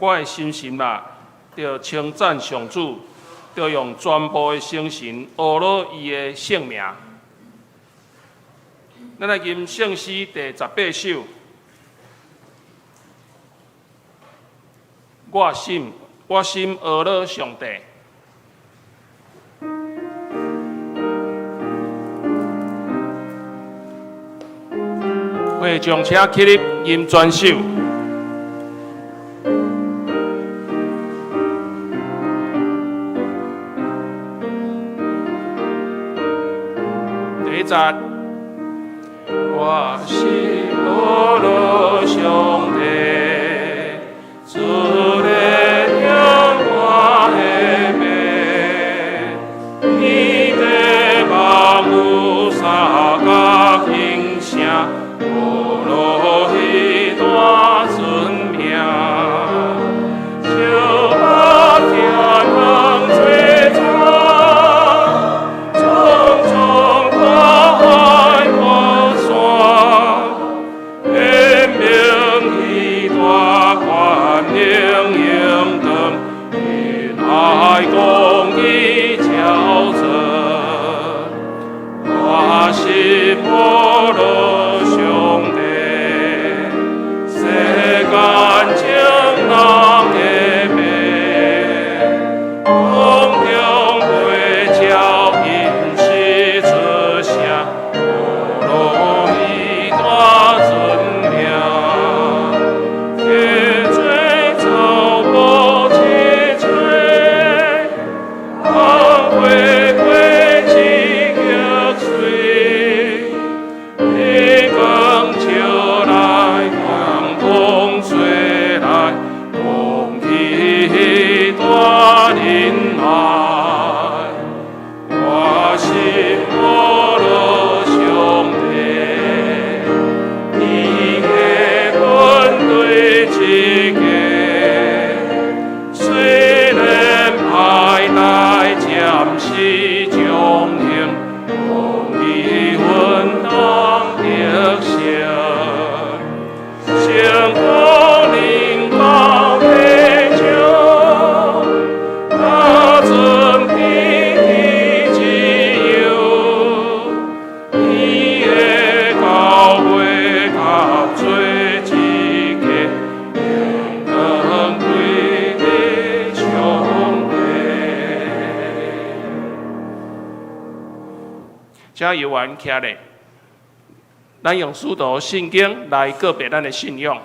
我的心神啊，著稱讚上主，著用全部的精神呵咾伊的聖名。咱來吟聖詩第18首。我心，我心呵咾上帝。會眾請起立吟全首。第一節，我心呵咾上帝，主的聽我的命，天地萬有相佮興聲，呵咾彼大尊名，笑目天空吹轉，蒼蒼大海大山，顯明彼大權能榮光，仁愛公義昭彰。我心呵咾上帝，世間眾人的父，空中飛鳥應時出聲，呵咾彼大尊名。天吹草木齊吹，風花花枝極水，日光照來，狂風吹來，風起大仁愛。我心呵咾上帝，你的軍隊之家，雖然歹代暫時將興，公義穩當得勝。成功臨到地上，大尊天地自由，伊的教會合做一家，榮光歸予上帝。請遊員徛咧，咱用使徒信經來告白咱的信仰。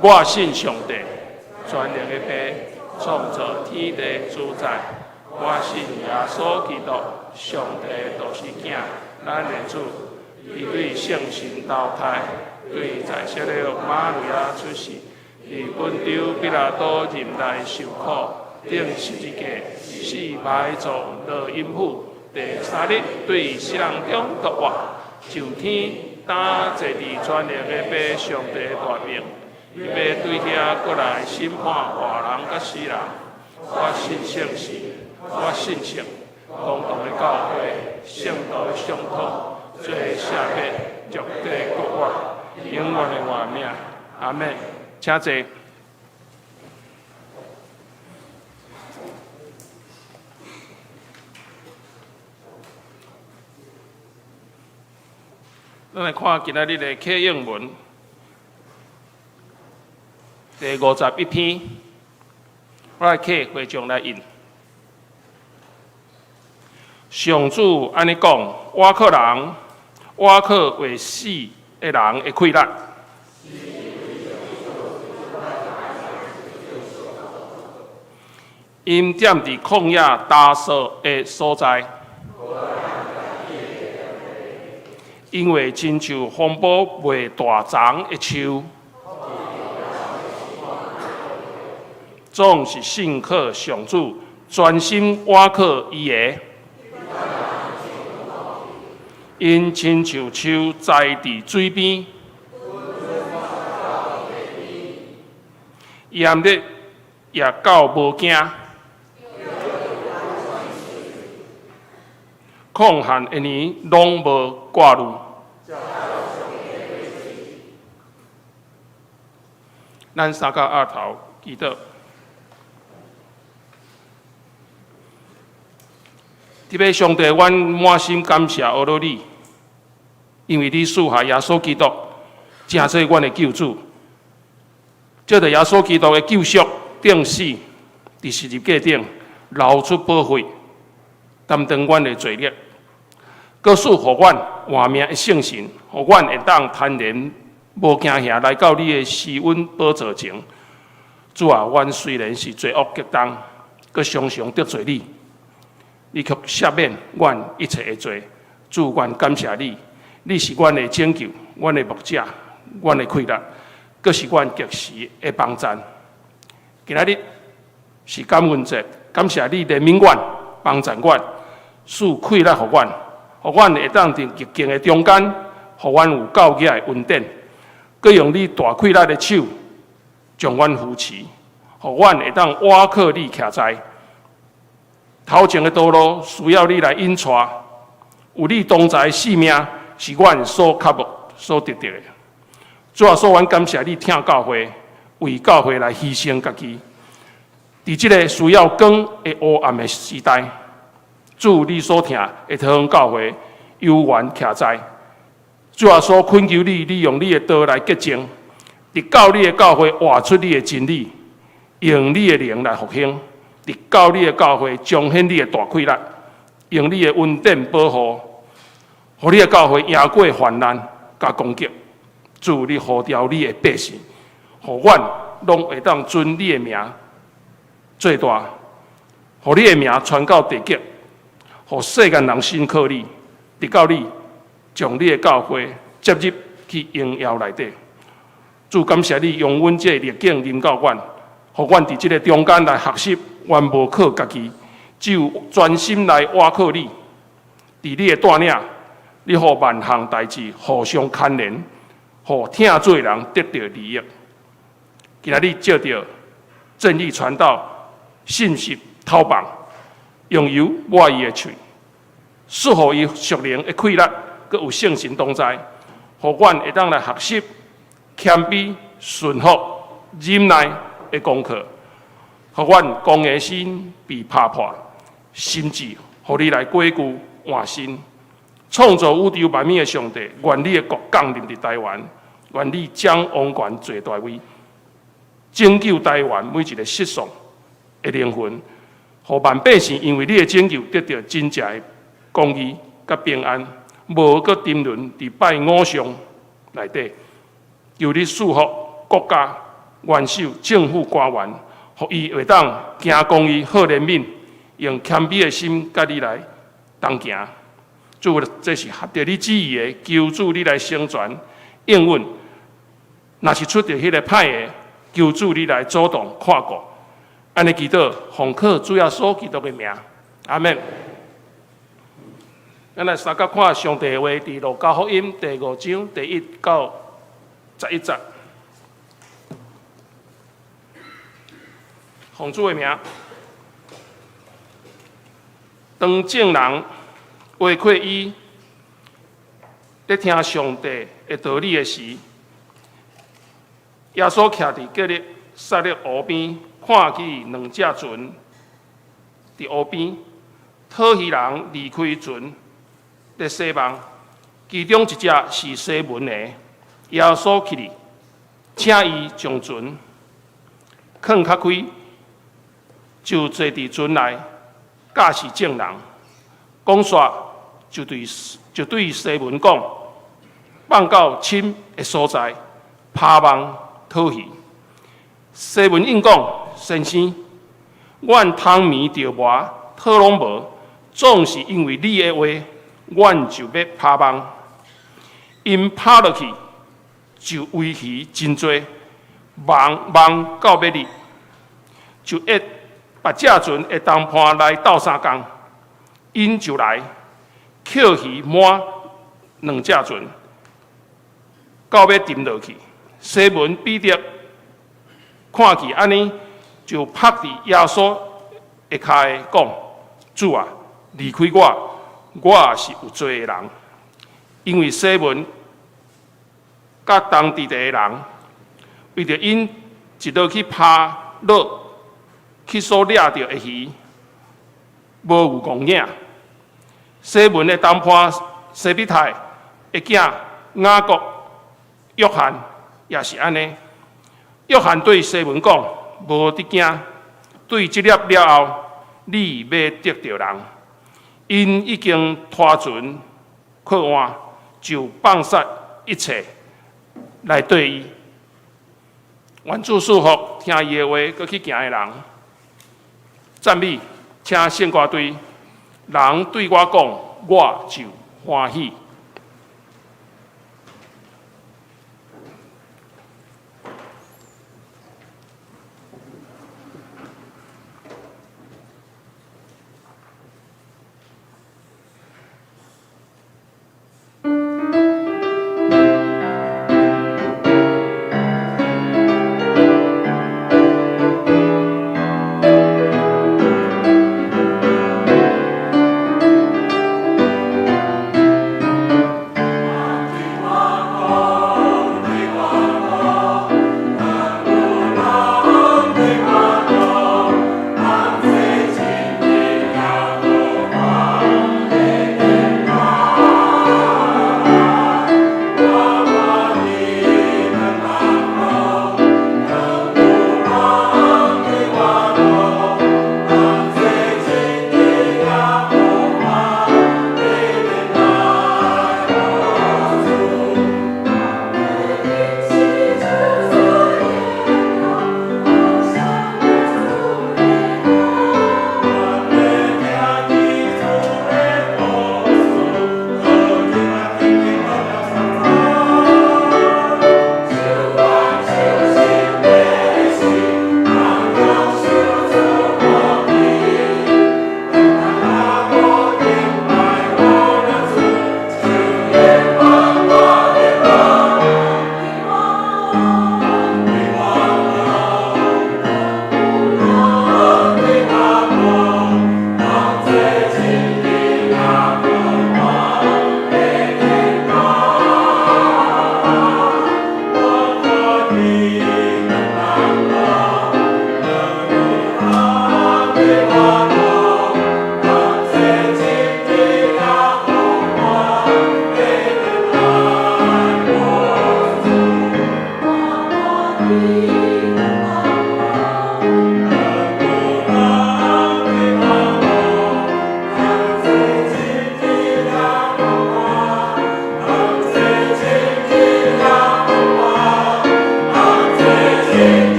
我信上帝，全能的父，創造天地主宰。我信耶穌基督，上帝獨生囝，咱的主。伊對聖神投胎，對在聖母瑪利亞出世，佇本丟彼拉多任內受苦，釘十字架，死埋葬落陰府，第三日對死人中復活，上天，擔坐佇全能的父上帝大爿，伊欲對遐閣來審判活人佮死人。我信聖神，我信聖公同的教會，聖徒的相通，罪的赦免，肉體復活，永遠的活命。阿們。請坐。咱來看今仔日的課英文第51篇，我來請會眾來印。上主按呢講：倚靠人，倚靠會死的人的氣力。𪜶踮佇曠野焦燥的所在，因為親像風暴袂大叢的樹，總是信靠上主，專心倚靠伊的。𪜶親像樹栽佇水邊，炎熱也到無驚，曠旱的年攏無掛慮。咱三個阿頭祈禱。特別上帝，阮滿心感謝阿羅你，因為你賜下耶穌基督，成做阮的救主。藉著耶穌基督的救贖、釘死，佇十字架頂流出寶血，擔當阮的罪孽，閣賜予阮活命的聖神，予阮會當坦然無驚嚇來到你的施恩寶座前。主啊，阮雖然是罪惡極重，閣常常得罪你，你卻赦免阮一切的罪。主，阮感謝你，你是阮的拯救，阮的牧者，阮的氣力，閣是阮及時的幫贊。今仔日是感恩節，感謝你憐憫阮，幫贊阮，賜氣力予阮，予阮會當佇逆境的中間，予阮有夠額的恩典，閣用你大氣力的手將阮扶持，予阮會當倚靠你徛在頭前的道路，需要你來引帶，有你同在的性命，是阮所渴慕、所得著的。主啊，所以阮感謝你疼教會，為教會來犧牲家己。佇這个需要光的黑暗的時代，主你所疼的桃園教會猶原徛在。主啊，所懇求你，你用你的道來潔淨，直到你的教會活出你的真理，用你的靈來復興，直到你的教會彰顯你的大氣力，用你的恩典保護，予你的教會贏過患難佮攻擊。主，你呼召你的百姓，予阮攏會當遵你的名做大，予你的名傳到地極，予世間人信靠你，直到你將你的教會接入去榮耀內底。主，感謝你用阮這個逆境臨到阮，予阮佇這个中間來學習，阮無靠家己，只有專心來倚靠你。佇你的帶領，你予萬項代誌互相牽連，予疼主的人得著利益。今仔日藉著正義傳道信息透放，用油抹伊的喙，賜予伊屬靈的氣力，閣有聖神同在，予阮會當來學習謙卑、順服、忍耐的功課，予阮剛硬的心被拍破，心志予你來加固換新，創造宇宙萬物的上帝，願你的國降臨佇台灣，願你將王權坐大位，拯救台灣每一个失喪的靈魂，予萬百姓因為你的拯救得著真正的公義佮平安，無閣沉淪佇拜偶像內底。求你賜福國家元首、政府官員，予伊會當行公義、好憐憫，用謙卑的心佮你來同行。主，這是合著你旨意的，求主你來成全應允。若是出著彼个歹的，求主你來主動看顧。按呢祈禱，奉靠主耶穌基督的名，阿們。咱來相佮看上帝的話，佇路加福音第五章第一到十一節。奉主的名，當眾人圍括伊咧聽上帝的道理的時，耶穌徛佇基尼撒勒湖邊，看見兩隻船佇湖邊，討魚人離開船咧洗網，其中一隻是西門的。耶穌起去，請伊將船囥較開，就坐佇船內，教示眾人。講煞就對西門講：放到深的所在，拋網討魚。西門應講：先生，阮通暝著縵，討攏無，總是因為你的話，阮就欲拋網。𪜶拋落去，就圍魚真濟，網網到欲裂，就約別隻船的同伴來鬥相共，𪜶就來抾魚滿兩隻船，到欲沉落去。西門彼得看見按呢，就拍佇耶穌的跤講：主啊，離開我，我是有罪的人。因為西門佮同佇地的人，為著𪜶 一落去拋落去所掠著的魚，無有戇影。西門的同伴西庇太的囝雅各、約翰也是按呢。約翰對西門講：無得驚，對這粒了後，你欲得著人。𪜶已經拖船靠岸，就放捨一切來綴伊。願主賜福聽伊的話，閣去行的人。讚美，請聖歌隊，人對我講，我就歡喜。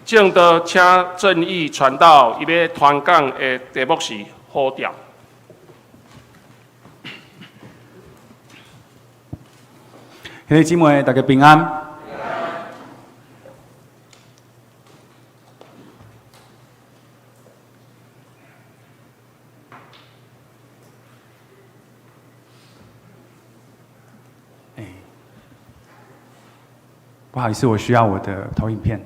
正道請正義傳道，伊欲傳講的題目是呼召。兄弟姊妹，大家平安。欸，不好意思，我需要我的投影片。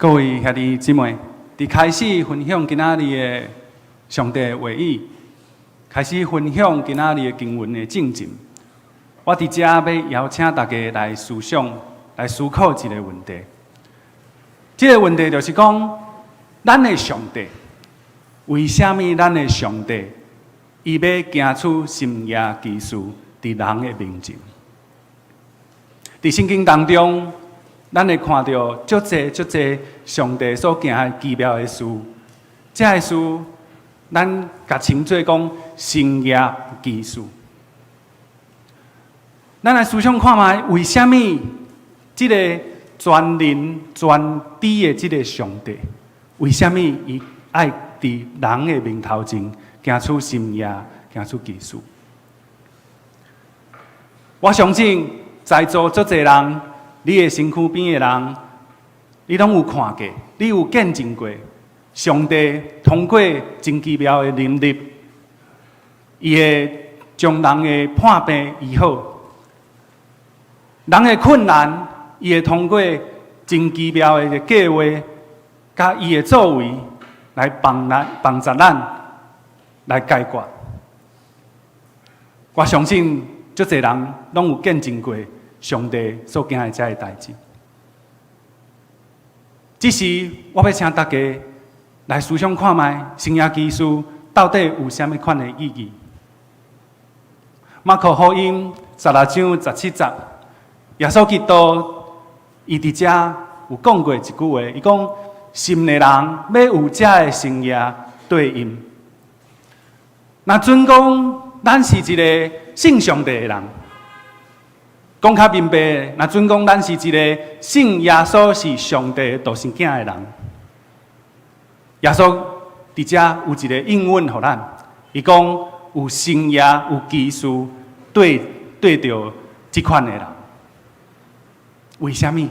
各位兄弟姊妹，佇開始分享今仔日的上帝話語，開始分享今仔日的經文的進前，我佇遮欲邀請大家來思想，來思考一個問題。這個問題就是講，咱的上帝，為啥物咱的上帝，伊欲行出神蹟奇事佇人的面前？佇聖經當中，咱會看著足濟足濟上帝所行的奇妙的事。這个事，咱共稱做講神蹟奇事。咱來思想看覓，為啥物這个全能全知的這个上帝，為啥物伊愛佇人的面頭前行出神蹟、行出奇事？我相信在座足濟人，你的身軀邊的人，你攏有看過，你有見證過，上帝通過真奇妙的能力，伊會將人的破病醫好，人的困難，伊會通過真奇妙的計劃，佮伊的作為來幫咱幫助咱來解決。我相信足濟人攏有見證過上帝所行的這个代誌。只是我欲請大家來思想看覓，神蹟奇事到底有啥物款的意義？馬可福音16章17節，耶穌基督伊佇遮有講過一句話，伊講：信的人欲有這个神蹟對𪜶。若準講咱是一个信上帝的人，講較明白，若準講咱是一个信耶穌是上帝獨生囝的人，耶穌佇遮有一個應允予咱，伊講有神蹟有奇事對對著這款的人。為啥物？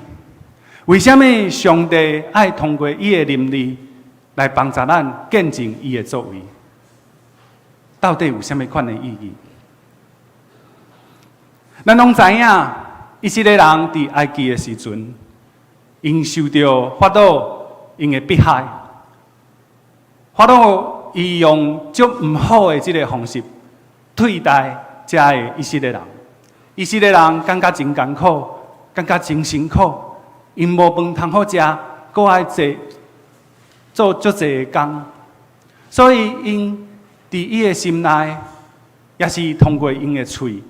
為啥物上帝愛通過伊的能力來幫助咱見證伊的作為？到底有啥物款的意義？咱攏知影，以色列人佇埃及的時陣，𪜶受著法老𪜶的迫害，法老伊用足毋好的這个方式對待遮个以色列人。以色列人感覺真艱苦，感覺真辛苦，𪜶無飯通好食，閣愛做做足濟的工，所以𪜶佇伊的心內，也是通過𪜶的喙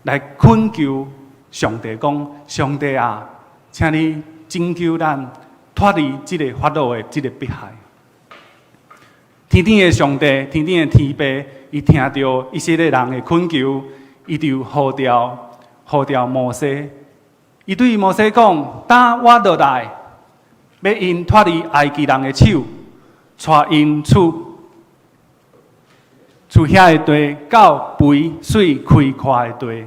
來懇求上帝講：上帝啊，請你拯救咱脫離這个法老的這个迫害。天頂的上帝，天頂的天父，伊聽著以色列人的懇求，伊就呼召呼召摩西。伊對摩西講：等我落來，欲𪜶脫離埃及人的手，帶𪜶出出遐个地，到肥水開闊的地，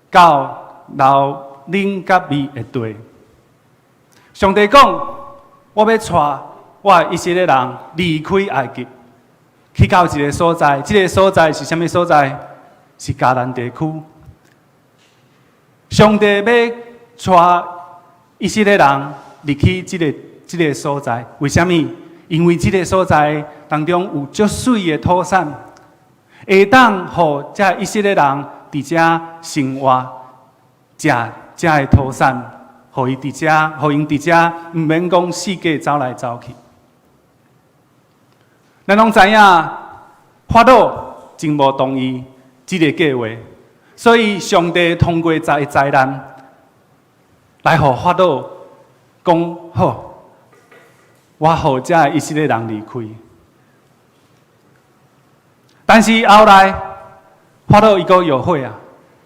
到流奶佮蜜的地。上帝講：我欲帶我的以色列人離開埃及，去到一个所在。這个所在是啥物所在？是迦南地區。上帝欲帶以色列人入去這个這个所在，為啥物？因為這个所在當中有足媠的土產，會當予這以色列人佇遮生活，食遮的土產，予伊佇遮，予𪜶佇遮，毋免講四界走來走去。咱攏知影，法老真無同意這个計劃，所以上帝通過十个災難來予法老講好，我予這以色列人離開。但是後來，法老伊閣後悔啊，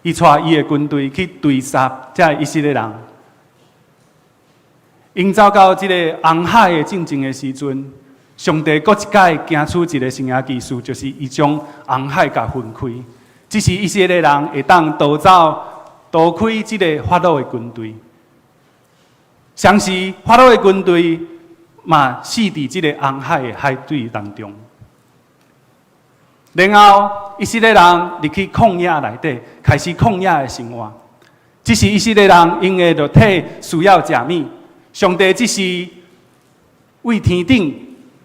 伊帶伊的軍隊去追殺這以色列人。𪜶走到這个紅海的進前的時陣，上帝閣一擺行出一個神蹟奇事，就是伊將紅海共分開，這時以色列人會當逃走，逃開這个法老的軍隊。同時，法老的軍隊嘛死佇這个紅海的海水當中。然後，以色列人入去曠野內底，開始曠野的生活。這時以色列人𪜶的肉體需要食物，上帝這時對天頂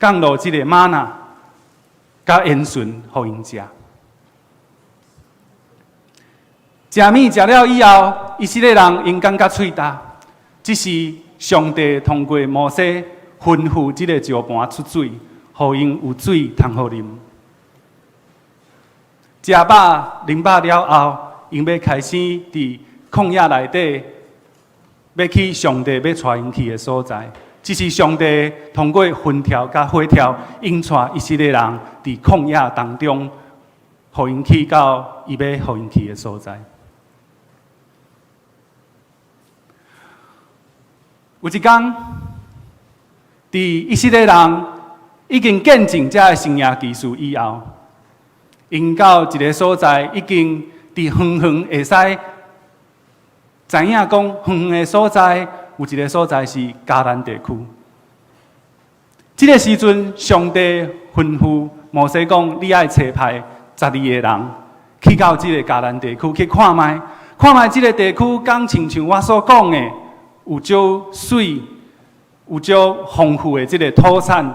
降落這个瑪納，佮鹌鹑予𪜶食。食物食了以後，以色列人𪜶感覺喙焦，這時上帝通過摩西吩咐這个石盤出水，予𪜶有水通好啉。食飽啉飽了後，𪜶欲開始佇曠野內底，欲去上帝欲帶𪜶去的所在。這是上帝通過雲柱佮火柱，引帶以色列人佇曠野當中，予𪜶去到伊欲予𪜶去的所在。有一工，佇以色列人已經見證這个神蹟奇事以後，𪜶到一个所在，已經佇遠遠會使知影講，遠遠的所在有一个所在是迦南地區。這个時陣，上帝吩咐摩西講：你愛差派十二个人去到這个迦南地區去看覓，看覓這个地區敢親像我所講的，有足媠、有足豐富的這个土產，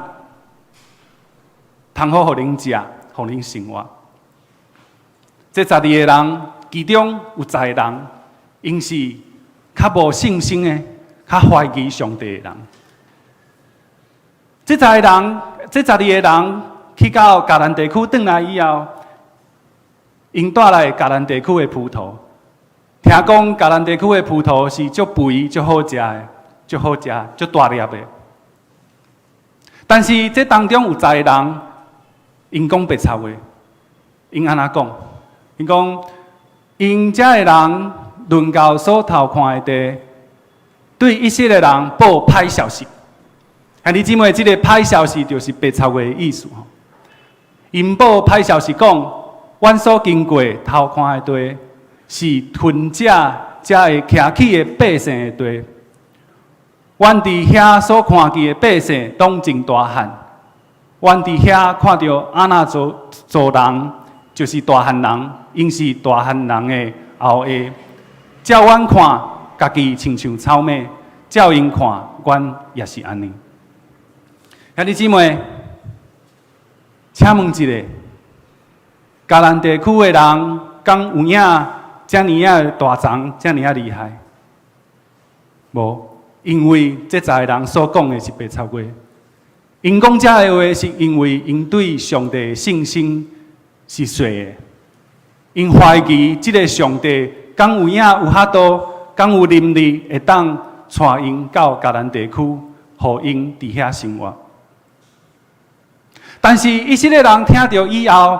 通好予恁食，予恁生活。這十二个人，其中有十个人，𪜶是較無信心的，較懷疑上帝的人。這十个人，這十二個人去到迦南地區轉來以後，𪜶帶來迦南地區的葡萄。聽講迦南地區的葡萄是足肥、足好食的，足好食、足大粒的。但是這當中有十个人，𪜶講白賊話，𪜶按怎講？𪜶講，𪜶遮的人輪到所偷看的地，對以色列人報歹消息。兄弟姊妹，這个歹消息就是白賊話的意思。𪜶報歹消息講，阮所經過偷看的地，是吞食遮會徛起的百姓的地。阮佇遐所看見的百姓，攏真大漢。阮佇遐看著亞衲族族人，就是大漢人，𪜶是大漢人的後裔。照阮看，家己親像草馬；照𪜶看，阮也是按呢。兄弟姊妹，請問一下，迦南地區的人敢有影遮爾仔大欉，遮爾仔厲害？無，因為這十个人所講的是白賊話。𪜶講這个話，是因為𪜶對上帝的信心是細的，𪜶懷疑這个上帝敢有影有法度，敢有能力會當帶𪜶到迦南地區，予𪜶佇遐生活。但是以色列人聽著以後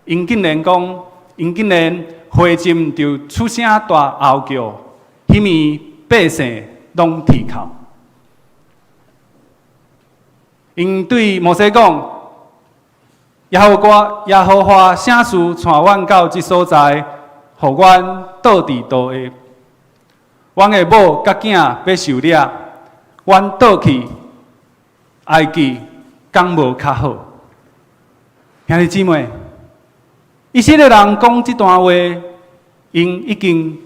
，𪜶竟然講，𪜶竟然回針就出聲大吼叫，彼暝百姓攏啼哭。𪜶對摩西講：耶和華耶和華啥事帶阮到這所在，予阮倒佇刀下？阮的某佮囝欲受掠，阮倒去埃及，敢無較好？兄弟姊妹，以色列人講這段話，𪜶已經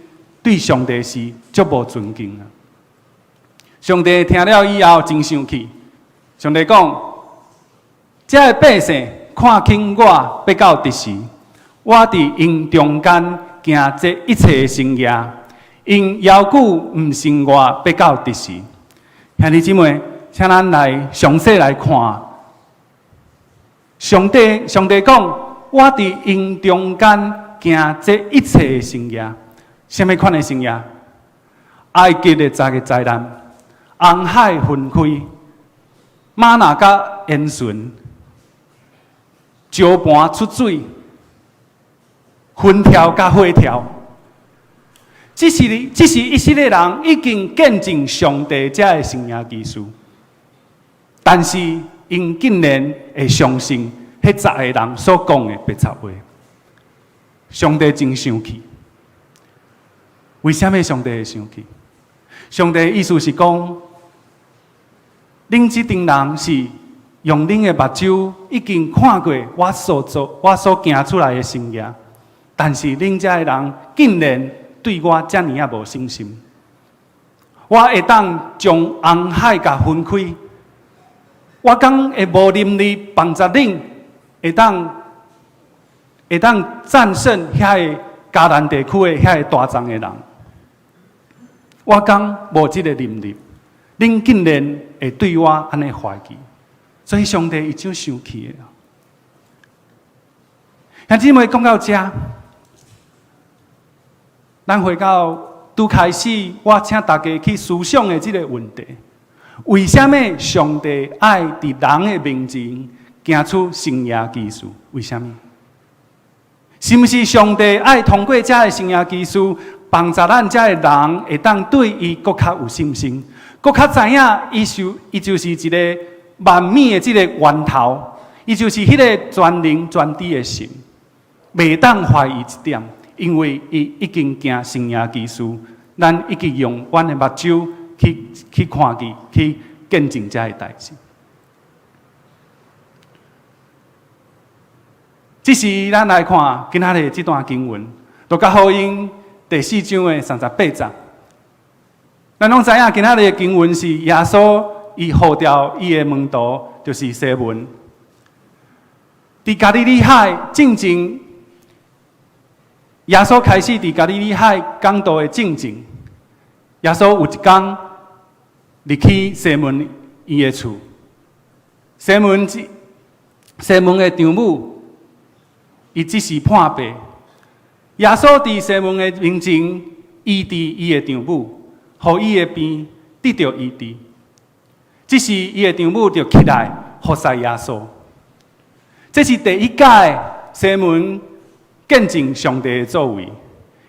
對上帝是足無尊敬啊！上帝聽了以後真生氣，上帝講：這个百姓看輕我，欲到佇時，我佇𪜶中間行這一切的神蹟，𪜶猶閣毋信我，欲到佇時。兄弟姊妹，請咱來詳細來看。上帝，上帝講，我佇𪜶中間行這一切的神蹟，啥物款的神蹟？埃及的十个災難，紅海分開，嗎哪佮煙雲，石盤出水，雲柱佮火柱。這是以色列人已經見證上帝這个神蹟奇事，但是𪜶竟然會相信彼十个人所講的白賊話。上帝真生氣。為啥物上帝會生氣？上帝的意思是講，恁這陣人是用恁的目睭已經看過我所做、我所行出來的神蹟，但是恁這个人竟然對我遮爾仔無信心。我會當將紅海共分開，我敢會無能力幫助恁，會當戰勝遐个迦南地區的遐个大欉的人。我敢無這个能力，恁竟然會對我按呢懷疑，所以上帝伊就生氣的。兄弟姊妹講到遮，咱回到拄開始，我請大家去思想的這个問題：為啥物上帝愛佇人的面前行出神蹟奇事？為啥物？是毋是上帝愛通過這个神蹟奇事，幫助咱遮的人會當對伊閣較有信心，閣較知影伊就伊就是一个萬物的這个源頭，伊就是彼个全能全知的神，袂當懷疑一點，因為伊已經行神蹟奇事，咱已經用阮的目睭去去看見，去見證這个代誌。這時，咱來看今仔日這段經文，路加福音第四章的三十八節。咱攏知影，今仔日的經文是耶穌伊呼召伊的門徒，就是西門。佇加利利海進前，耶穌開始佇加利利海講道的進前，耶穌有一工入去西門伊的厝，西門西門的丈母。伊這時破病，耶穌佇西門的面前醫治伊的丈母，予伊的病得著醫治。這時伊的丈母就起來服侍耶穌。這是第一擺西門見證上帝的作為，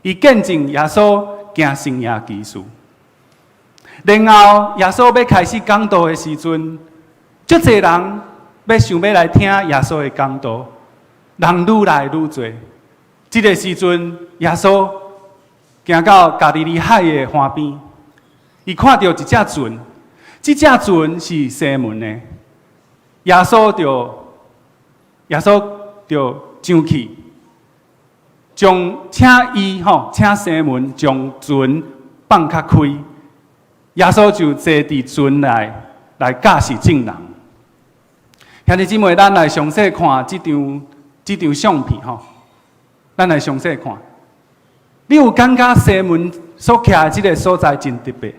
伊見證耶穌行神蹟奇事。然後耶穌欲開始講道的時陣，足濟人欲想欲來聽耶穌的講道。人愈來愈濟，這个時陣，耶穌行到加利利海的岸邊，伊看著一隻船，這隻船是西門的，耶穌就耶穌就上去，將請伊吼，請西門將船放較開，耶穌就坐佇船內來教示眾人。兄弟姊妹，咱來詳細看這張。這張相片吼，咱來詳細看。你有感覺西門所徛的這个所在真特別？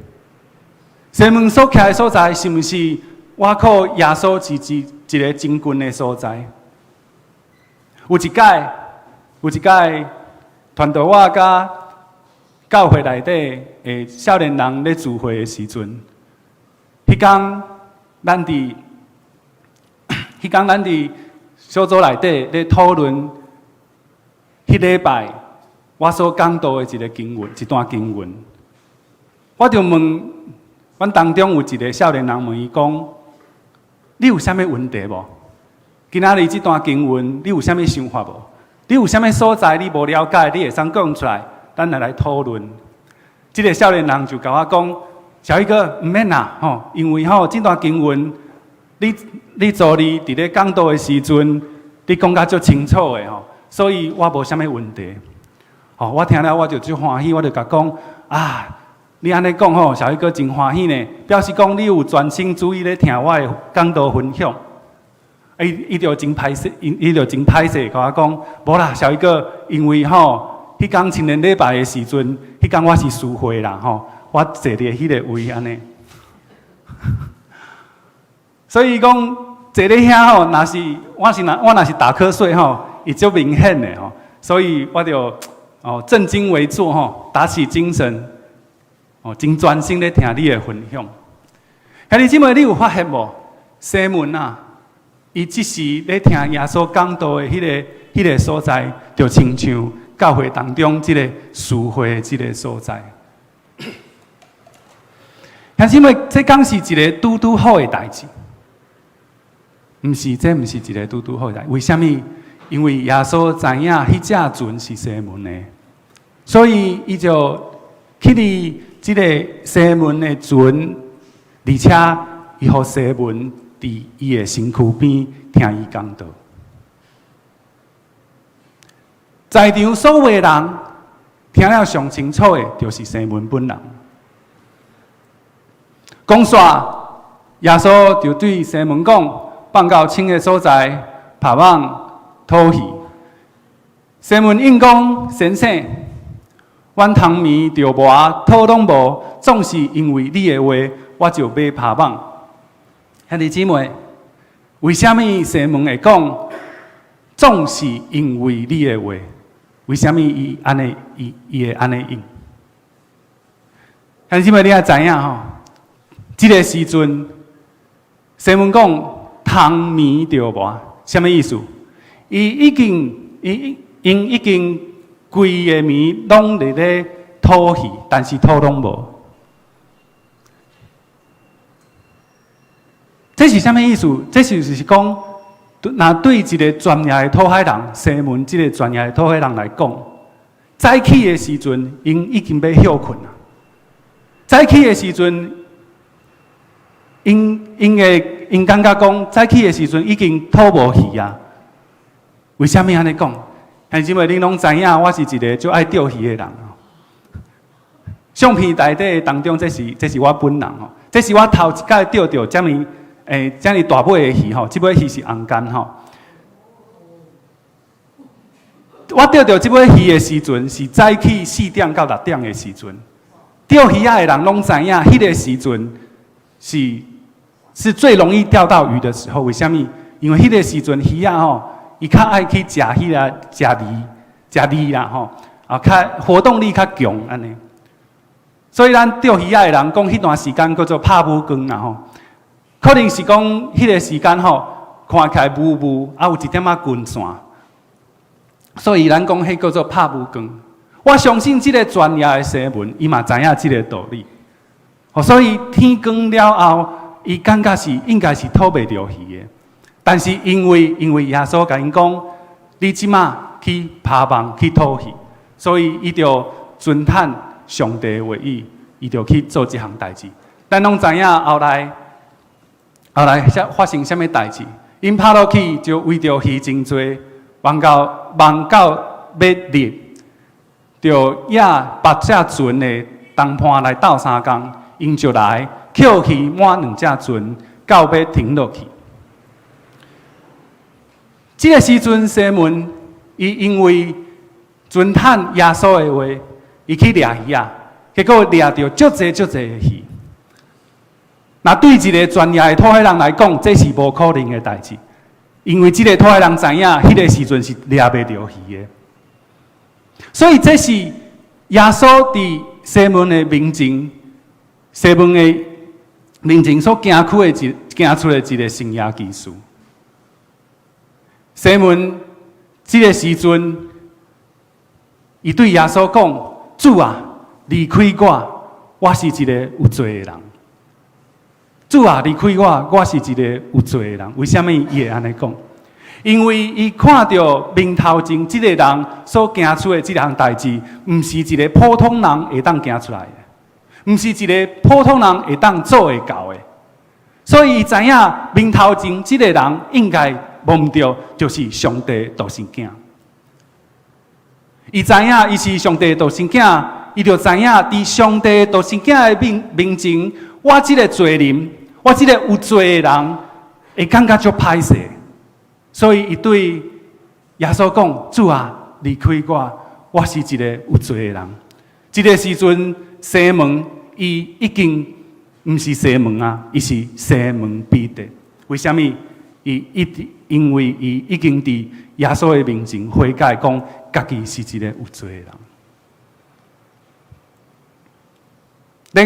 西門所徛的所在，是毋是倚靠耶穌是一一个真近的所在？有一擺，有一擺，傳道我佮教會內底的少年人咧聚會的時陣，彼工咱佇，彼工咱佇。小組內底咧討論，彼禮拜我所講道的一个經文，一段經文，我就問阮當中有一个少年人問伊講：你有啥物問題無？今仔日這段經文，你有啥物想法無？你有啥物所在你無了解，你會使講出來，咱來來討論。這个少年人就共我講：小宇哥，毋免啦，吼，因為吼這段經文。你你昨日佇咧講道的時陣，你講甲足清楚的吼，所以我無啥物問題。吼，我聽了我就足歡喜，我就共講啊，你按呢講吼，小宇哥真歡喜呢，表示講你有專心注意咧聽我的講道分享。伊伊就真歹勢，伊伊就真歹勢，共我講，無啦，小宇哥，因為吼，彼工青年禮拜的時陣，彼工我是司會啦吼，我坐佇彼个位按呢。所以講坐咧遐吼，若是我是若我若是打瞌睡吼，會足明顯的吼。所以我就哦正襟危坐吼，打起精神，哦真專心咧聽你的分享。兄弟姊妹，你有發現無？西門啊，伊這時咧聽耶穌講道的彼个彼个所在，就親像教會當中這个司會的這个所在。兄弟姊妹，這敢是一个拄拄好的代誌？毋是，這毋是一个拄拄好的代。為啥物？因為耶穌知影彼隻船是西門的，所以伊就去佇這个西門的船，而且伊予西門佇伊的身軀邊聽伊講道。在場所有的人聽了上清楚的，就是西門本人。講煞，耶穌就對西門講：放到深的所在，拋網討魚。西門應講：先生，阮蟲暝著磨，討攏無，總是因為你的話，我就欲拋網。兄弟姊妹，為啥物西門會講總是因為你的話？為啥物伊按呢，伊會按呢應？兄弟姊妹，你也知影吼？這个時陣，西門講蟲暝著磨，啥物意思？伊已經伊𪜶已經規个暝攏佇咧討魚，但是討攏無。這是啥物意思？這就是講，若對一个專業的討海人，西門這个專業的討海人來講，早起的時陣，𪜶已經欲歇睏啊。早起的時陣，𪜶𪜶會𪜶感覺講，早起的時陣已經討無魚啊。為啥物按呢講？兄弟姊妹，恁攏知影，我是一个足愛釣魚的人。相片內底當中，這是我本人吼，這是我頭一擺釣著遮爾遮爾大尾的魚吼，這尾魚是紅竿吼。我釣著這尾魚的時陣，是早起4點到6點的時陣。釣魚仔的人攏知影，彼个時陣是最容易釣到魚的時候。為啥物？因為彼个時陣魚仔吼，伊較愛去食彼个食魚、食鱺啦吼，啊，較活動力較強按呢。所以咱釣魚仔的人講，彼段時間叫做拍霧光啦吼。可能是講彼个時間吼，看起來霧霧，啊有一點仔光線，所以咱講彼叫做拍霧光。我相信這个專業的西門，伊嘛知影這个道理。所以天光了後，伊感覺是應該是討袂著魚的。但是因為耶穌共𪜶講，你這馬去拋網去討魚，所以伊就遵趁上帝的話語，伊就去做這項代誌。咱攏知影後來發生啥物代誌？𪜶拋落去就圍著魚真濟，網到欲裂，就約別隻船的同伴來鬥相共，𪜶就來抾魚滿兩隻船，到欲沉落去。這个時陣，西門伊因為遵趁耶穌的話，伊去掠魚仔，結果掠著足濟足濟的魚。若對一个專業的討海人來講，這是無可能的代誌，因為這个討海人知影，彼个時陣是掠袂著魚的。所以這是耶穌佇西門的面前，西門的面前所行出的一个神蹟奇事。西門這个時陣，伊對耶穌講：主啊，離開我，我是一個有罪的人。主啊，離開我，我是一個有罪的人。為啥物伊會按呢講？因為伊看著面頭前這个人所行出的這項代誌，毋是一个普通人會當行出來的，毋是一个普通人會當做會到的。所以伊知影面頭前這个人應該無毋對，就是上帝獨生囝。伊知影伊是上帝獨生囝，伊就知影佇上帝獨生囝的面前，我這个罪人，我這個有罪的人，會感覺足歹勢。所以伊對耶穌講：主啊，離開我，我是一個有罪的人。這个時陣，西門伊已經毋是西門啊，伊是西門彼得。為啥物？伊一直因為伊已經佇耶穌的面前悔改，講家己是一個有罪的人。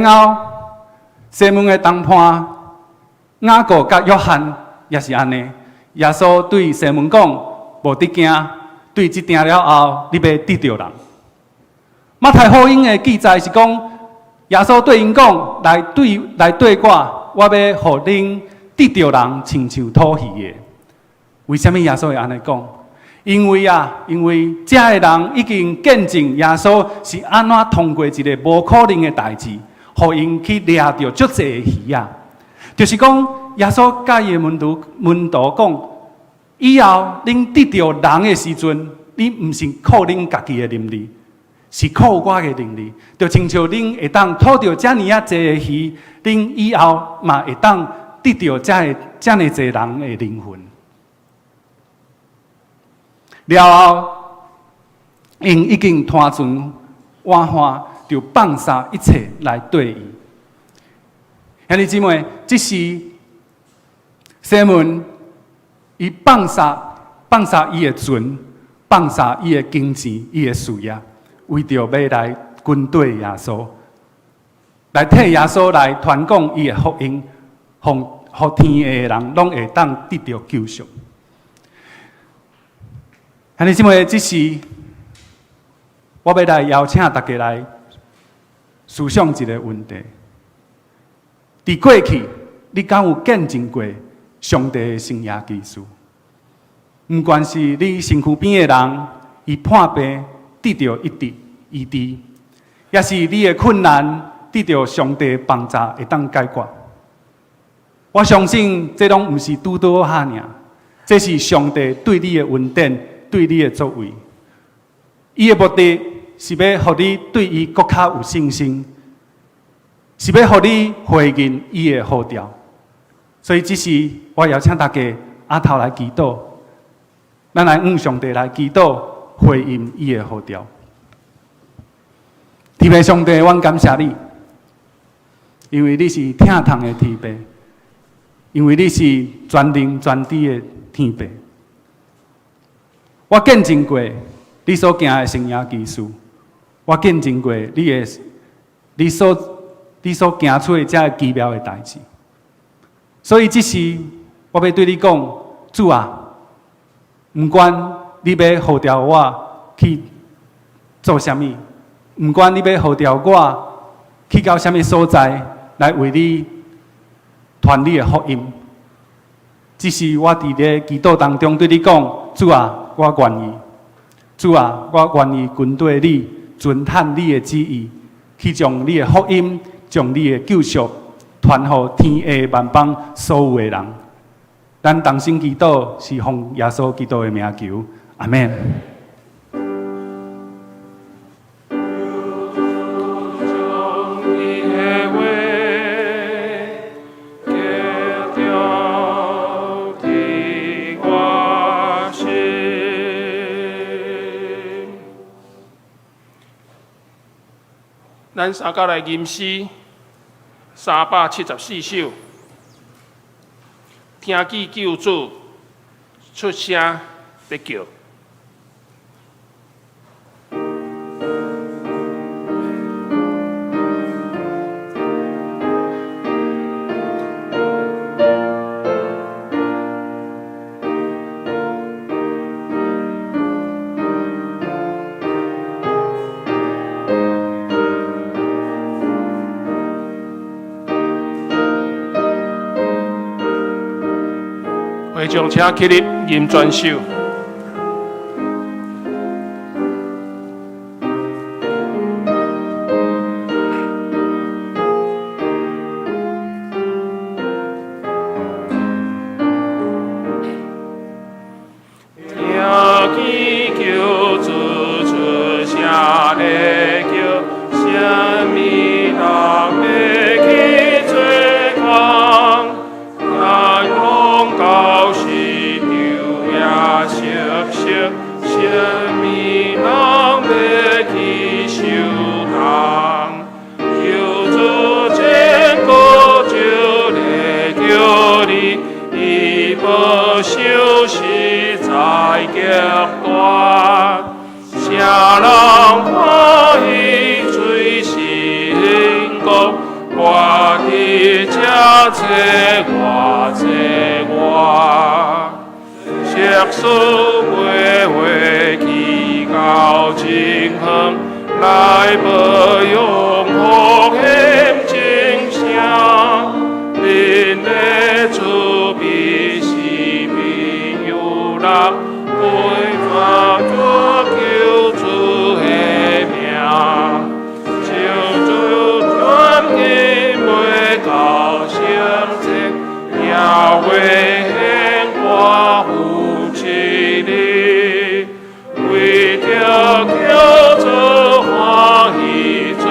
然後西門的同伴雅各佮約翰也是按呢。耶穌對西門講：無得驚，對這鼎了後，你欲得著人。馬太福音的記載是講，耶穌對𪜶講：來對我，我欲予恁得著人，親像討魚的。為啥物耶穌會按呢講？因為啊，因為遮的人已經見證耶穌是按怎通過一个無可能的代誌，予𪜶去掠著足濟的魚仔。就是講，耶穌佮伊的門徒講，以後恁得著人的時陣，你毋是靠恁家己的能力，是靠我的能力。就親像恁會當討著遮爾仔濟的魚，恁以後嘛會當得著遮爾濟人的靈魂。了後，𪜶已經拖船約翰就放捒一切來綴伊。兄弟姊妹，這是西門伊放捒放捒伊的船，放捒伊的金錢，伊的事業，為著欲來跟綴耶穌，來替耶穌來傳講伊的福音，予予天下的人攏會當得著救贖。兄弟姊妹，這時我欲來邀請大家來思想一个問題：佇過去，你敢有見證過上帝的神蹟奇事？毋管是你身軀邊的人，伊破病得著醫治醫治，抑是你的困難得著上帝幫助會當解決。我相信這攏毋是拄拄仔爾，這是上帝對你的恩典，對你的作為。伊的目的是欲予你對伊閣較有信心，是欲予你回應伊的呼召。所以，這時我邀請大家阿頭來祈禱，咱來向上帝來祈禱，回應伊的呼召。天父上帝，阮感謝你，因為你是疼痛的天父，因為你是全能全知的天父。我見證過你所行的神蹟奇事，我見證過你的、你所、你所行出的這奇妙的代誌。所以，這時我欲對你講，主啊，毋管你欲呼召我去做啥物，毋管你欲呼召我去到啥物所在來為你傳你的福音，這時我佇咧祈禱當中對你講，主啊，我願意，主啊，我願意跟綴你，遵行你的旨意，去將你的福音，將你的救贖傳予天下萬邦所有的人。咱同心祈禱，是奉耶穌基督的名求，阿們。伊的話，結著佇我心。咱三甲來吟詩374首，聽見救主出聲咧叫。會眾請起立，吟全首。聽見救主出聲咧叫，啥物人欲去做工？咱攏到市場也熟悉，啥物人欲去受重？救主千古就咧叫你，伊無守實在極大，啥人歡喜隨神講，我佇這找我找我，識事飛飛去到真遠，來保養福音真聲，恁的慈悲是庇佑人，歸發着救主的名，救主全今袂到成這，也會顯寡婦之力，為著叫做歡喜做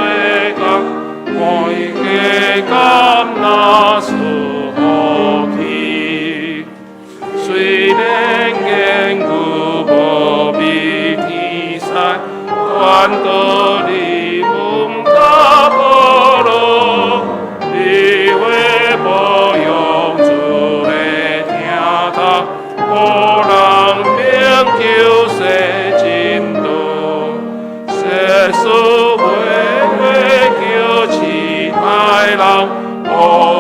人，予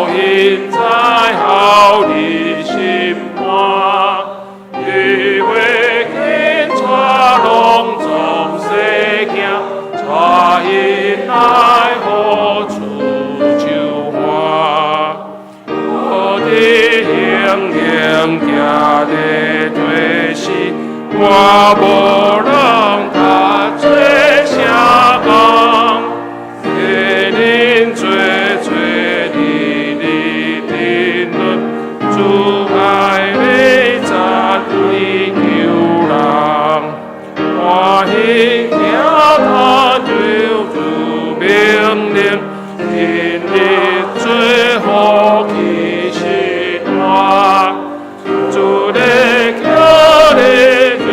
𪜶知孝你心肝。伊会警察攏總世囝，帶𪜶來予主救活。我的英雄行咧提死，我無人他做啥工？替恁做做你你的论，主愛你讚你救人，歡喜聽他救主命令，因你做福氣是大。主咧叫你尊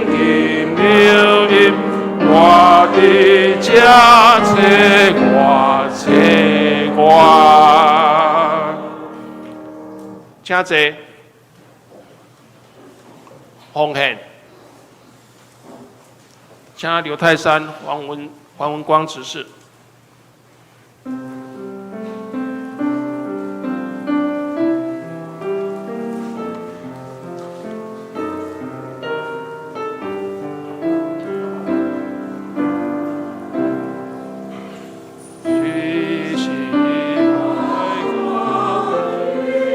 敬妙音，我佇這切我切我。請坐，奉獻，請劉泰山、黃文光執事。隨時愛我的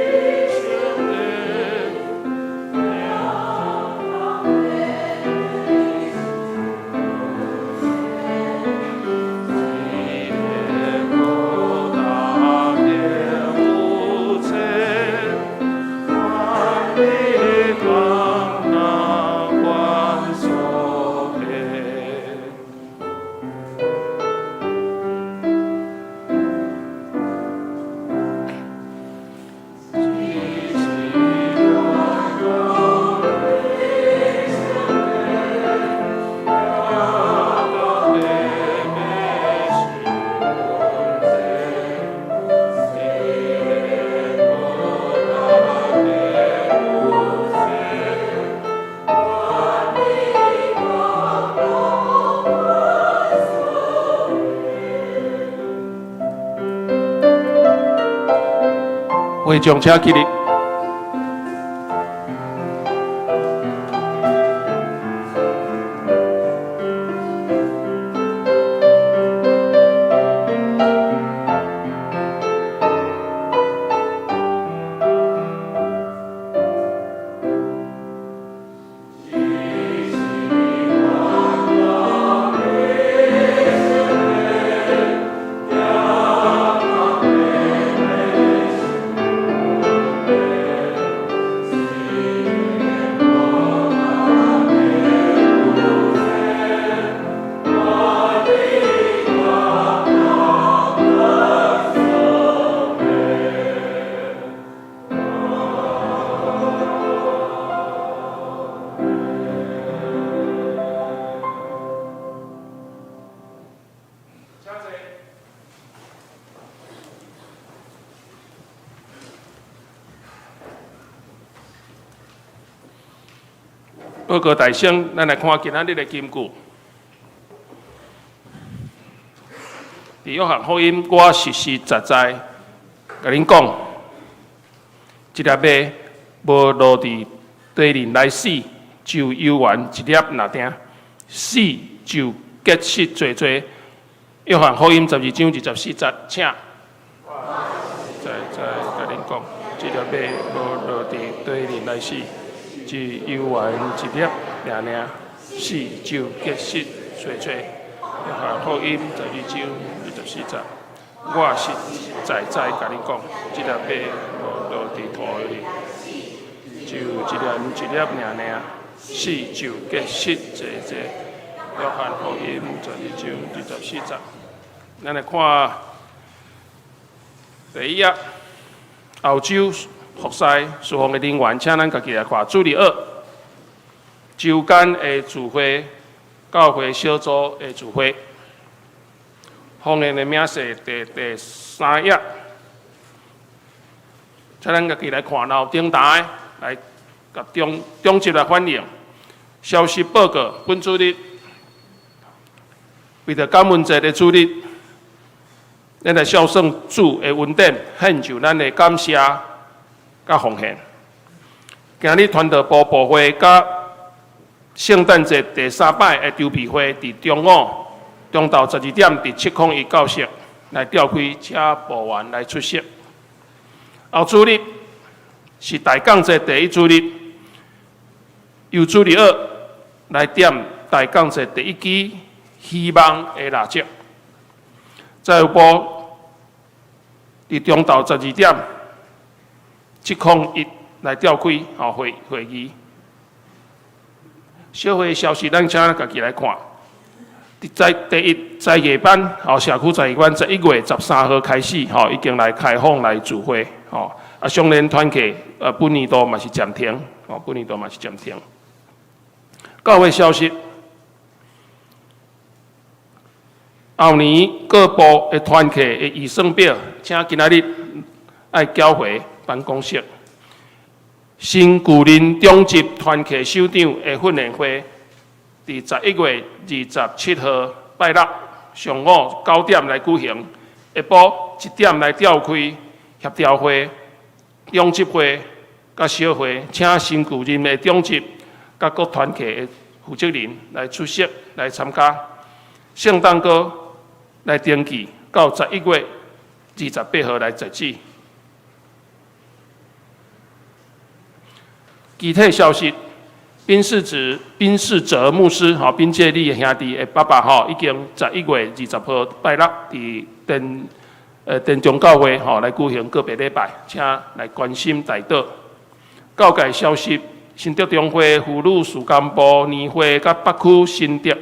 會眾請起立。報告大聲，咱來看今仔日的金句。佇約翰福音，我實實在在共恁講，一粒麥無落佇地裡來死，就猶原一粒爾定；死就結實濟濟。約翰福音12章24節，請。在在共恁講，一粒麥無落佇地裡來死，只猶原一粒爾定，死就結實濟濟。約翰福音12章24節，我實實在在共恁講，這粒麥無落佇土裡，就一粒一粒爾定，死就結實濟濟。約翰福音12章24節，咱來看第一頁，澳洲服侍事奉的人員，請咱家己來看。主日學，週間的聚會，教會小組的聚會，奉獻的明細第三頁，請咱家己來看，然後頂台來共中中集來反映。消息報告，本主日為著感恩節的主日，咱來孝順主的恩典，獻上咱的感謝佮奉獻。今日傳道部部會佮聖誕節第三擺的籌備會，佇中午中晝12點，佇701教室來召開，請部員來出席。後主日是大降節第一主日，由主日學來點大降節第一支希望的蠟燭。再有部佇中晝12點，701來召開吼會議。小會消息，咱請家己來看。在第一在夜班，吼社區在夜班，11月13號開始，吼已經來開放來聚會，吼啊，相連團契，本年度嘛是暫停，吼本年度嘛是暫停。教會消息，後年各部的團契的預算表，請今仔日愛交回辦公室。新舊林中級團契首長的訓練會，佇11月27號拜六上午9點來舉行，下晡1點來召開協調會、中執會佮小會，請新舊林的中執佮各團契的負責人來出席來參加。聖誕歌來登記，到11月28號來截止。具體消息，賓士哲牧師，吼，賓介利兄弟的爸爸，吼，已經11月20號拜六佇田中教會，吼，來舉行告別禮拜，請來關心代禱。教界消息，新竹中會婦女事工部年會佮北區新竹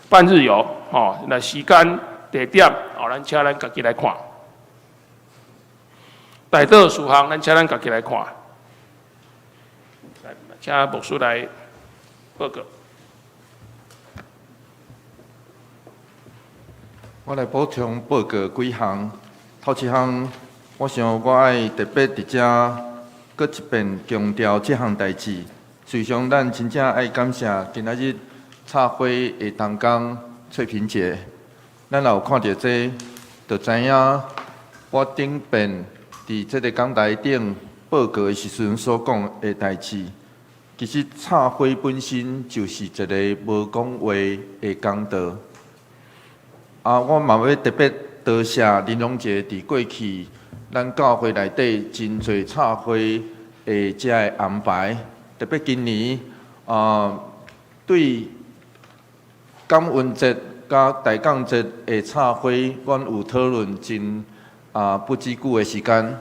半日遊，吼，來時間地點，吼，咱請咱家己來看。代禱事項，咱請咱家己來看。請牧師來報告。我來補充報告幾項。頭一項，我想我愛特別佇遮閣一遍強調這項代誌。事實上，咱真正愛感謝今仔日插花的同工翠萍姐。咱若有看著這，就知影我頂遍佇這個講台頂報告的時陣所講的代誌。其實插花本身就是一個無講話的講道。啊，我嘛欲特別多謝林榮杰佇過去咱教會內底真濟插花的這个安排，特別今年啊，對感恩節佮大降節的插花，阮有討論真啊不止久的時間。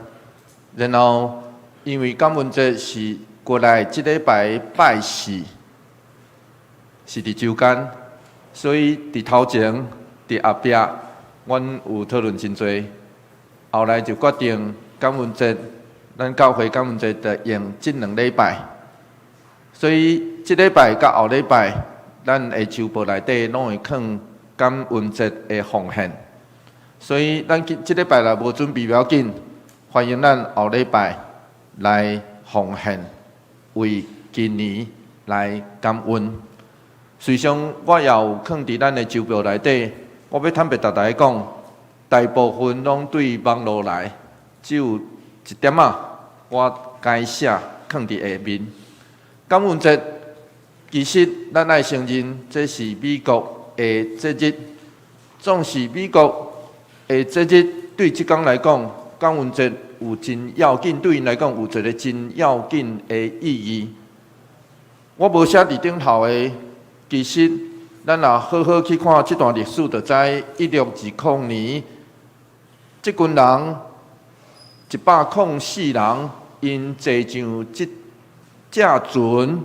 然後，因為感恩節是過來這禮拜拜四是佇週間，所以佇頭前、佇後壁，阮有討論真濟。後來就決定感恩節，咱教會感恩節就用這兩禮拜。所以這禮拜佮後禮拜，咱的週報內底攏會囥感恩節的奉獻。所以咱這禮拜若無準備無要緊，歡迎咱後禮拜來奉獻。為今年來感恩。實際上，我也有囥佇咱的週報內底。我欲坦白逐大家講，大部分攏對網路來，只有一點仔，我改寫囥佇下面。感恩節其實咱愛承認，這是美國的節日。總是美國的節日，對這工來講，感恩節有真要緊，對𪜶來講有一個真要緊的意義。我無寫佇頂頭的，其實咱若好好去看這段歷史，就知1620年，這群人104人，𪜶坐上這隻船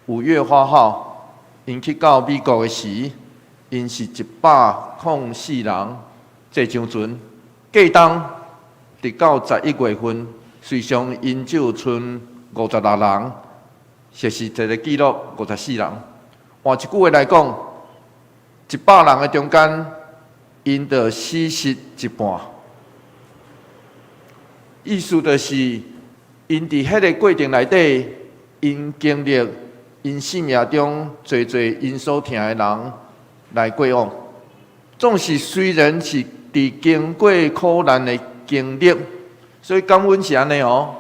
五月花號，𪜶去到美國的時，𪜶是104人坐上船，過冬直到11月份，隨上𪜶只有賰56人，實是一個記錄54人。換一句話來講，100人的中間，𪜶就死失一半。意思就是，𪜶佇彼个過程內底，𪜶經歷𪜶生命中濟濟𪜶所疼的人來過往。總是雖然是佇經過苦難的經歷，所以感恩是按呢哦。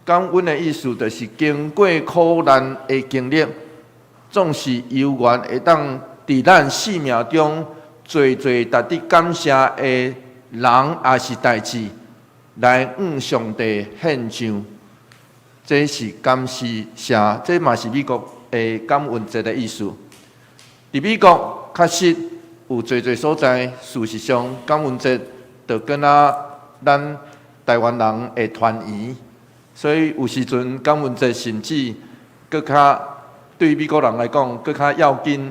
感恩的意思就是經過苦難的經歷，總是猶原會當佇咱生命中濟濟值得感謝的人，抑是代誌，來向上帝獻上。這是感謝，這嘛是美國的感恩節的意思。佇美國確實有濟濟所在，事實上感恩節就敢若咱台灣人的團圓，所以有時陣感恩節甚至閣較對美國人來講，閣較要緊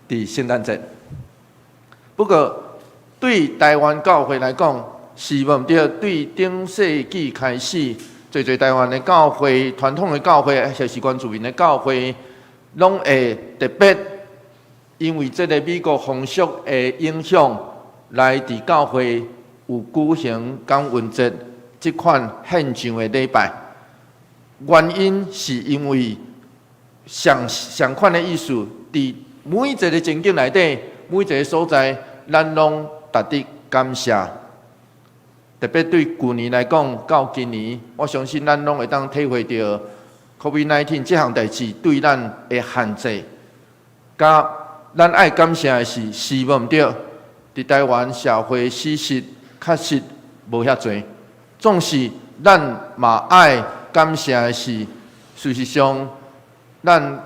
佇聖誕節。不過對台灣教會來講，是無毋對，對頂世紀開始，濟濟台灣的教會、傳統的教會，或是原住民的教會，攏會特別因為這个美國風俗的影響，來佇教會有舉行感恩節這款獻上的禮拜。原因是因為相相款的意思，佇每一个情景內底，每一个所在，咱攏值得感謝。特別對舊年來講，到今年，我相信咱攏會當體會著 COVID-19 這項代誌對咱的限制。佮咱愛感謝的是，是無毋對？佇台灣社會死實確實無遐濟，總是咱嘛愛感謝的是，事實上，咱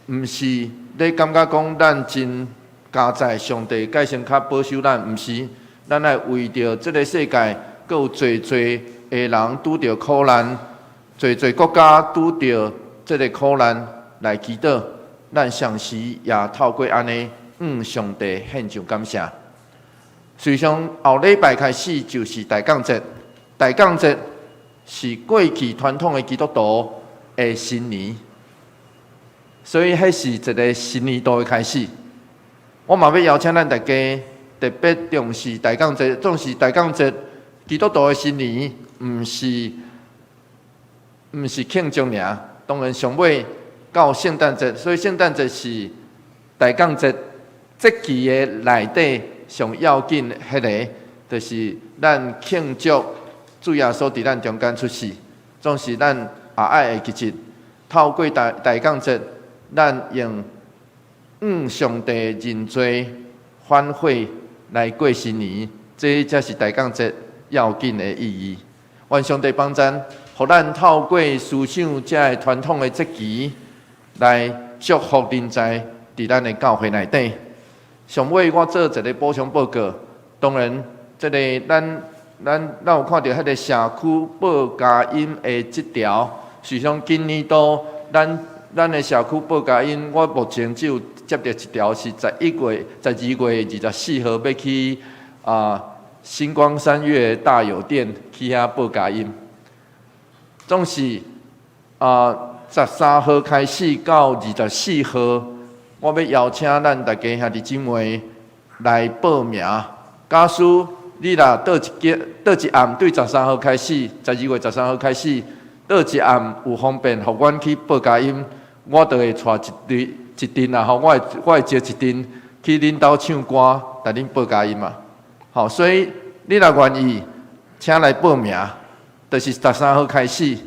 毋是咧感覺講咱真佳哉，上帝蓋先較保守咱，毋是，咱愛為著這个世界，閣有濟濟的人拄著苦難，濟濟國家拄著這个苦難來祈禱，咱同時也透過按呢，向上帝獻上感謝。事實上，後禮拜開始就是大降節，大降節是過去傳統的基督徒的新年，所以彼是一个新年度的開始。我嘛欲邀請咱大家特別重視大降節，重視大降節基督徒的新年，毋是慶祝爾，當然上尾到聖誕節，所以聖誕節是大降節節期的內底上要緊彼个，就是咱慶祝主耶穌佇咱中間出世，總是咱也愛會記得，透過大降節，咱用向上帝認罪反悔來過新年，這才是大降節要緊的意義。願上帝幫贊，予咱透過思想這个傳統的節期，來祝福臨在佇咱的教會內底。上尾我做一个補充報告，當然，這个咱有看著彼个社區報佳音的這條，實際上今年度咱的社區報佳音，我目前只有接著一條是11月、12月24號欲去新光三越大有店去遐報佳音。總是13號開始到24號，我欲邀請咱大家兄弟姊妹來報名。假使你若佗一間、佗一暗，對十三號開始，12月13號開始，佗一暗有方便，予阮去報佳音，我就會帶一隊一陣啊吼，我會招一陣去恁兜唱歌，共恁報佳音嘛。吼，所以你若願意，請來報名，就是十三號開始，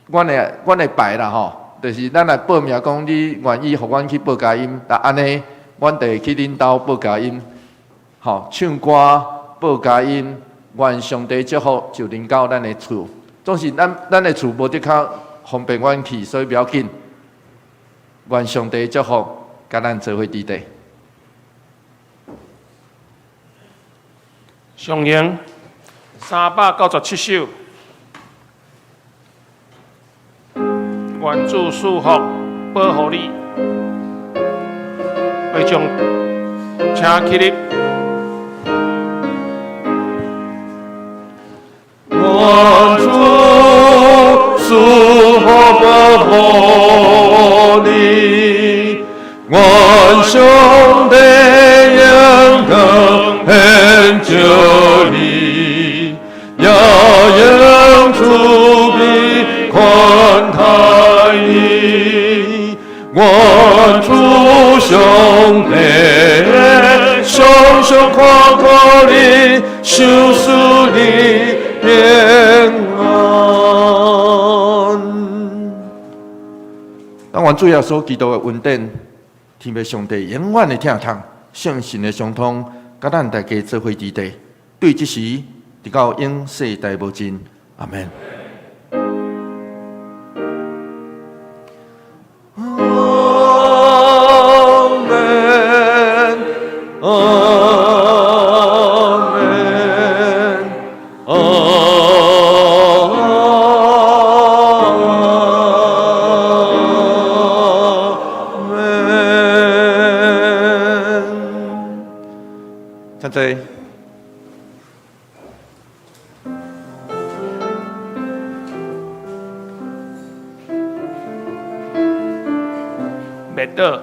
阮會排啦吼，就是咱來報名講你願意予阮去報佳音，若按呢，阮就會去恁兜報佳音，吼，唱歌報佳音，願上帝祝福就臨到咱的厝。總是咱的厝無得較方便阮去，所以不要緊。願上帝祝福，佮咱做伙佇底。上行397首，願主賜福保護你，會眾請起立。願主賜福保護你，願上帝眼光顯照你，也用慈悲寬待你。願主上帝賞賜常看顧你，賞賜你平安。但願主耶穌基督的恩典，天父上帝永遠的疼痛，聖神的相通，佮咱大家做伙佇地，對這時，直到永世代無盡。阿門。阿門，阿門，阿門。請坐。默禱。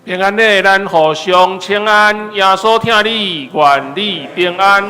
平安的，咱互相請安，耶穌疼你，願你平安。